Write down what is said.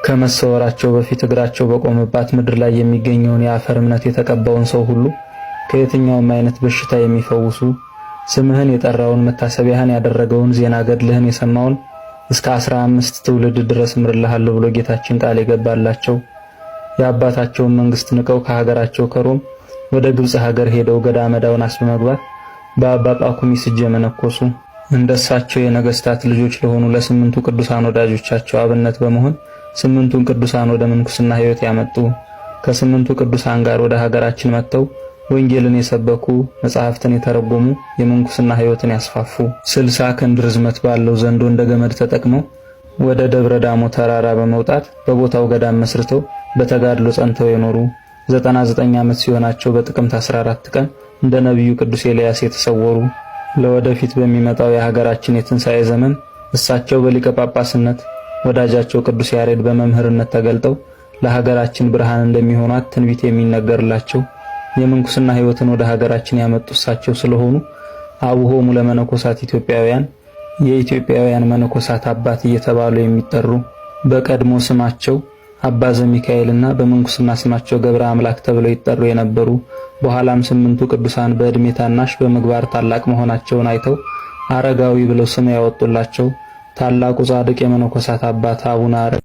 ከመሰወራቸው በፊት እግራቸው በቆመባት ምድር ላይ የሚገኘውን የአፈር እምነት የተቀባውን ሰው ሁሉ ከየትኛውም አይነት በሽታ የሚፈውሱ፣ ስምህን የጠራውን መታሰቢያህን ያደረገውን ዜና ገድልህን የሰማውን እስከ 15 ትውልድ ድረስ እምርልሃለሁ ብሎ ጌታችን ቃል የገባላቸው፣ የአባታቸውን መንግስት ንቀው ከሀገራቸው ከሮም ወደ ግብጽ ሀገር ሄደው ገዳመ ዳውናስ በመግባት በአባ ጳኩሚስ እጅ የመነኮሱ፣ እንደሳቸው የነገስታት ልጆች ለሆኑ ለስምንቱ ቅዱሳን ወዳጆቻቸው አብነት በመሆን ስምንቱን ቅዱሳን ወደ ምንኩስና ሕይወት ያመጡ፣ ከስምንቱ ቅዱሳን ጋር ወደ ሀገራችን መጥተው ወንጌልን የሰበኩ፣ መጻሕፍትን የተረጎሙ፣ የምንኩስና ሕይወትን ያስፋፉ፣ 60 ክንድ ርዝመት ባለው ዘንዶ እንደ ገመድ ተጠቅመው ወደ ደብረ ዳሞ ተራራ በመውጣት በቦታው ገዳም መስርተው በተጋድሎ ጸንተው የኖሩ፣ 99 ዓመት ሲሆናቸው በጥቅምት 14 ቀን እንደ ነቢዩ ቅዱስ ኤልያስ የተሰወሩ፣ ለወደፊት በሚመጣው የሀገራችን የትንሣኤ ዘመን እሳቸው በሊቀ ጳጳስነት ወዳጃቸው ቅዱስ ያሬድ በመምህርነት ተገልጠው ለሀገራችን ብርሃን እንደሚሆኗት ትንቢት የሚነገርላቸው፣ የምንኩስና ሕይወትን ወደ ሀገራችን ያመጡ እሳቸው ስለሆኑ አቡሆሙ ለመነኮሳት ኢትዮጵያውያን፣ የኢትዮጵያውያን መነኮሳት አባት እየተባሉ የሚጠሩ፣ በቀድሞ ስማቸው አባ ዘሚካኤልና በምንኩስና ስማቸው ገብረ አምላክ ተብለው ይጠሩ የነበሩ፣ በኋላም ስምንቱ ቅዱሳን በእድሜ ታናሽ በምግባር ታላቅ መሆናቸውን አይተው አረጋዊ ብለው ስም ያወጡላቸው ታላቁ ጻድቅ የመነኮሳት አባት አቡነ